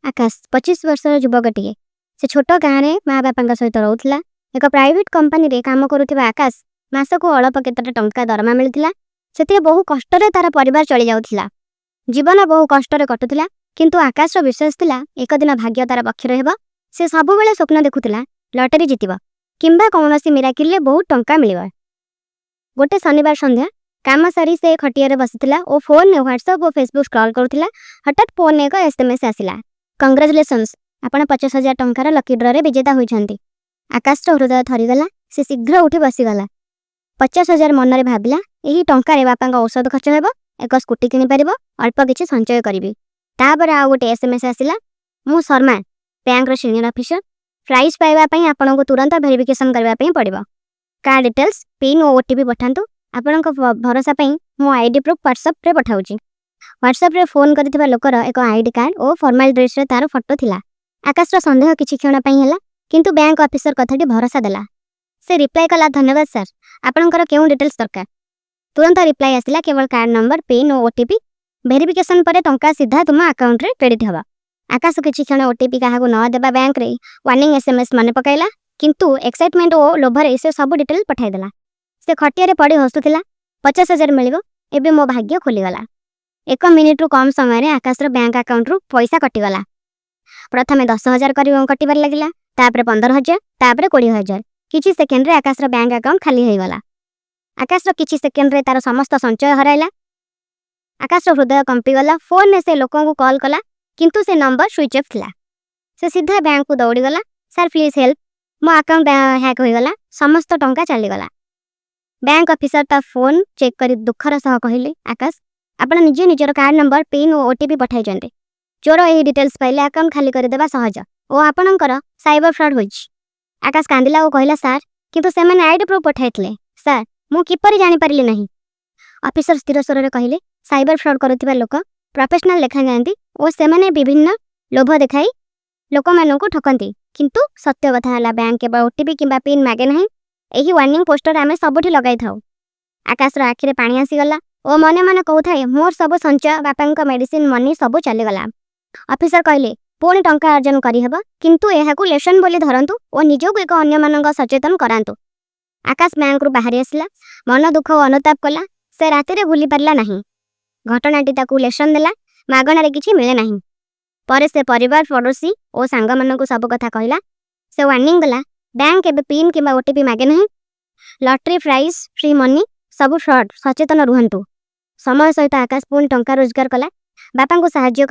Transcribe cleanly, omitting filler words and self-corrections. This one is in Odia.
ଆକାଶ 25 ବର୍ଷର ଯୁବକଟିଏ। ସେ ଛୋଟ ଗାଁରେ ମା ବାପାଙ୍କ ସହିତ ରହୁଥିଲା। ଏକ ପ୍ରାଇଭେଟ କମ୍ପାନୀରେ କାମ କରୁଥିବା ଆକାଶ ମାସକୁ ଅଳପ କେତେଟା ଟଙ୍କା ଦରମା ମିଳୁଥିଲା। ସେଥିରେ ବହୁ କଷ୍ଟରେ ତାର ପରିବାର ଚଳିଯାଉଥିଲା। ଜୀବନ ବହୁ କଷ୍ଟରେ କଟୁଥିଲା, କିନ୍ତୁ ଆକାଶର ବିଶ୍ୱାସ ଥିଲା, ଏକ ଦିନ ଭାଗ୍ୟ ତାର ପକ୍ଷରେ ହେବ। ସେ ସବୁବେଳେ ସ୍ୱପ୍ନ ଦେଖୁଥିଲା, ଲଟେରୀ ଜିତିବ କିମ୍ବା କୌଣସି ମିରାକିଲରେ ବହୁତ ଟଙ୍କା ମିଳିବ। ଗୋଟେ ଶନିବାର ସନ୍ଧ୍ୟା, କାମ ସାରି ସେ ଖଟିଆରେ ବସିଥିଲା ଓ ଫୋନରେ ହ୍ୱାଟ୍ସଆପ୍ ଓ ଫେସବୁକ୍ ସ୍କ୍ରଲ୍ କରୁଥିଲା। ହଠାତ୍ ଫୋନରେ ଏକ ଏସ୍ଏମ୍ଏସ୍ ଆସିଲା, "କଂଗ୍ରାଚୁଲେସନ୍ସ, ଆପଣ 50,000 ଟଙ୍କାର ଲକି ଡ୍ରରେ ବିଜେତା ହୋଇଛନ୍ତି।" ଆକାଶର ହୃଦୟ ଥରିଗଲା। ସେ ଶୀଘ୍ର ଉଠି ବସିଗଲା। 50,000! ମନରେ ଭାବିଲା, ଏହି ଟଙ୍କାରେ ବାପାଙ୍କ ଔଷଧ ଖର୍ଚ୍ଚ ହେବ, ଏକ ସ୍କୁଟି କିଣିପାରିବ, ଅଳ୍ପ କିଛି ସଞ୍ଚୟ କରିବି। ତାପରେ ଆଉ ଗୋଟେ ଏସ୍ଏମ୍ଏସ୍ ଆସିଲା, "ମୁଁ ଶର୍ମା, ବ୍ୟାଙ୍କର ସିନିୟର ଅଫିସର। ପ୍ରାଇଜ୍ ପାଇବା ପାଇଁ ଆପଣଙ୍କୁ ତୁରନ୍ତ ଭେରିଫିକେସନ୍ କରିବା ପାଇଁ ପଡ଼ିବ। କାର୍ଡ ଡିଟେଲ୍ସ, ପିନ୍ ଓ ଓଟିପି ପଠାନ୍ତୁ। ଆପଣଙ୍କ ଭରସା ପାଇଁ ମୁଁ ଆଇଡି ପ୍ରୁଫ୍ ହ୍ୱାଟ୍ସଆପ୍ରେ ପଠାଉଛି।" ହ୍ୱାଟ୍ସଆପ୍ରେ ଫୋନ୍ କରିଥିବା ଲୋକର ଏକ ଆଇଡି କାର୍ଡ ଓ ଫର୍ମାଲ ଡ୍ରେସ୍ରେ ତାର ଫଟୋ ଥିଲା। ଆକାଶର ସନ୍ଦେହ କିଛି କ୍ଷଣ ପାଇଁ ହେଲା, କିନ୍ତୁ ବ୍ୟାଙ୍କ ଅଫିସର କଥାଟି ଭରସା ଦେଲା। ସେ ରିପ୍ଲାଏ କଲା, "ଧନ୍ୟବାଦ ସାର୍, ଆପଣଙ୍କର କେଉଁ ଡିଟେଲ୍ସ ଦରକାର?" ତୁରନ୍ତ ରିପ୍ଲାଏ ଆସିଲା, "କେବଳ କାର୍ଡ ନମ୍ବର, ପିନ୍ ଓ ଓଟିପି। ଭେରିଫିକେସନ୍ ପରେ ଟଙ୍କା ସିଧା ତୁମ ଆକାଉଣ୍ଟରେ କ୍ରେଡିଟ୍ ହେବ।" ଆକାଶ କିଛି କ୍ଷଣ ଓଟିପି କାହାକୁ ନ ଦେବା, ବ୍ୟାଙ୍କରେ ୱାର୍ଣ୍ଣିଂ ଏସ୍ଏମ୍ଏସ୍ ମନେ ପକାଇଲା, କିନ୍ତୁ ଏକ୍ସାଇଟମେଣ୍ଟ ଓ ଲୋଭରେ ସେ ସବୁ ଡିଟେଲ୍ ପଠାଇଦେଲା। ସେ ଖଟିଆରେ ପଡ଼ି ହସୁଥିଲା, 50,000 ମିଳିବ, ଏବେ ମୋ ଭାଗ୍ୟ ଖୋଲିଗଲା। ଏକ ମିନିଟରୁ କମ୍ ସମୟରେ ଆକାଶର ବ୍ୟାଙ୍କ ଆକାଉଣ୍ଟରୁ ପଇସା କଟିଗଲା। ପ୍ରଥମେ 10,000 କରି କଟିବାରେ ଲାଗିଲା, ତାପରେ 15,000, ତାପରେ 20,000। କିଛି ସେକେଣ୍ଡରେ ଆକାଶର ବ୍ୟାଙ୍କ ଆକାଉଣ୍ଟ ଖାଲି ହୋଇଗଲା। ଆକାଶର କିଛି ସେକେଣ୍ଡରେ ତାର ସମସ୍ତ ସଞ୍ଚୟ ହରାଇଲା। ଆକାଶର ହୃଦୟ କମ୍ପିଗଲା। ଫୋନରେ ସେ ଲୋକଙ୍କୁ କଲ୍ କଲା, କିନ୍ତୁ ସେ ନମ୍ବର ସୁଇଚ୍ ଅଫ୍ ଥିଲା। ସେ ସିଧା ବ୍ୟାଙ୍କକୁ ଦୌଡ଼ିଗଲା। "ସାର୍, ପ୍ଲିଜ୍ ହେଲ୍ପ, ମୋ ଆକାଉଣ୍ଟ ହ୍ୟାକ୍ ହୋଇଗଲା, ସମସ୍ତ ଟଙ୍କା ଚାଲିଗଲା।" ବ୍ୟାଙ୍କ ଅଫିସର ତା ଫୋନ୍ ଚେକ୍ କରି ଦୁଃଖର ସହ କହିଲେ, "ଆକାଶ, ଆପଣ ନିଜେ ନିଜର କାର୍ଡ ନମ୍ବର, ପିନ୍ ଓ ଓଟିପି ପଠାଇଛନ୍ତି। ଚୋର ଏହି ଡିଟେଲ୍ସ ପାଇଲେ ଆକାଉଣ୍ଟ ଖାଲି କରିଦେବା ସହଜ ଓ ଆପଣଙ୍କର ସାଇବର ଫ୍ରଡ୍ ହୋଇଛି।" ଆକାଶ କାନ୍ଦିଲା ଓ କହିଲା, "ସାର୍, କିନ୍ତୁ ସେମାନେ ଆଇଡି ପ୍ରୁଫ୍ ପଠାଇଥିଲେ ସାର୍, ମୁଁ କିପରି ଜାଣିପାରିଲି ନାହିଁ?" ଅଫିସର ସ୍ଥିର ସ୍ୱରରେ କହିଲେ, "ସାଇବର ଫ୍ରଡ୍ କରୁଥିବା ଲୋକ ପ୍ରଫେସନାଲ ଦେଖାଯାଆନ୍ତି ଓ ସେମାନେ ବିଭିନ୍ନ ଲୋଭ ଦେଖାଇ ଲୋକମାନଙ୍କୁ ଠକନ୍ତି। କିନ୍ତୁ ସତ୍ୟ କଥା ହେଲା, ବ୍ୟାଙ୍କ କେବେ ଓଟିପି କିମ୍ବା ପିନ୍ ମାଗେ ନାହିଁ। ଏହି ୱାର୍ଣ୍ଣିଂ ପୋଷ୍ଟର ଆମେ ସବୁଠି ଲଗାଇଥାଉ।" ଆକାଶର ଆଖିରେ ପାଣି ଆସିଗଲା ଓ ମନେ ମନେ କହୁଥାଏ, ମୋର ସବୁ ସଞ୍ଚୟ, ବାପାଙ୍କ ମେଡିସିନ ମନି ସବୁ ଚାଲିଗଲା। ଅଫିସର କହିଲେ, "ପୁଣି ଟଙ୍କା ଅର୍ଜନ କରିହେବ, କିନ୍ତୁ ଏହାକୁ ଲେସନ୍ ବୋଲି ଧରନ୍ତୁ ଓ ନିଜକୁ ଏକ ଅନ୍ୟମାନଙ୍କ ସଚେତନ କରାନ୍ତୁ।" ଆକାଶ ବ୍ୟାଙ୍କରୁ ବାହାରି ଆସିଲା। ମନ ଦୁଃଖ ଓ ଅନୁତାପ କଲା। ସେ ରାତିରେ ଭୁଲି ପାରିଲା ନାହିଁ। ଘଟଣାଟି ତାକୁ ଲେସନ୍ ଦେଲା, ମାଗଣାରେ କିଛି ମିଳେ ନାହିଁ। ପରେ ସେ ପରିବାର, ପଡ଼ୋଶୀ ଓ ସାଙ୍ଗମାନଙ୍କୁ ସବୁ କଥା କହିଲା। ସେ ୱାର୍ଣ୍ଣିଂ ଦେଲା, ବ୍ୟାଙ୍କ କେବେ ପିନ୍ କିମ୍ବା ଓଟିପି ମାଗେ ନାହିଁ। ଲଟେରୀ ପ୍ରାଇଜ୍, ଫ୍ରି ମନି ସବୁ ଫ୍ରଡ୍, ସଚେତନ ରୁହନ୍ତୁ। ସମୟ ସହିତ ଆକାଶ ପୁଣି ଟଙ୍କା ରୋଜଗାର କଲା, ବାପାଙ୍କୁ ସାହାଯ୍ୟ କଲା।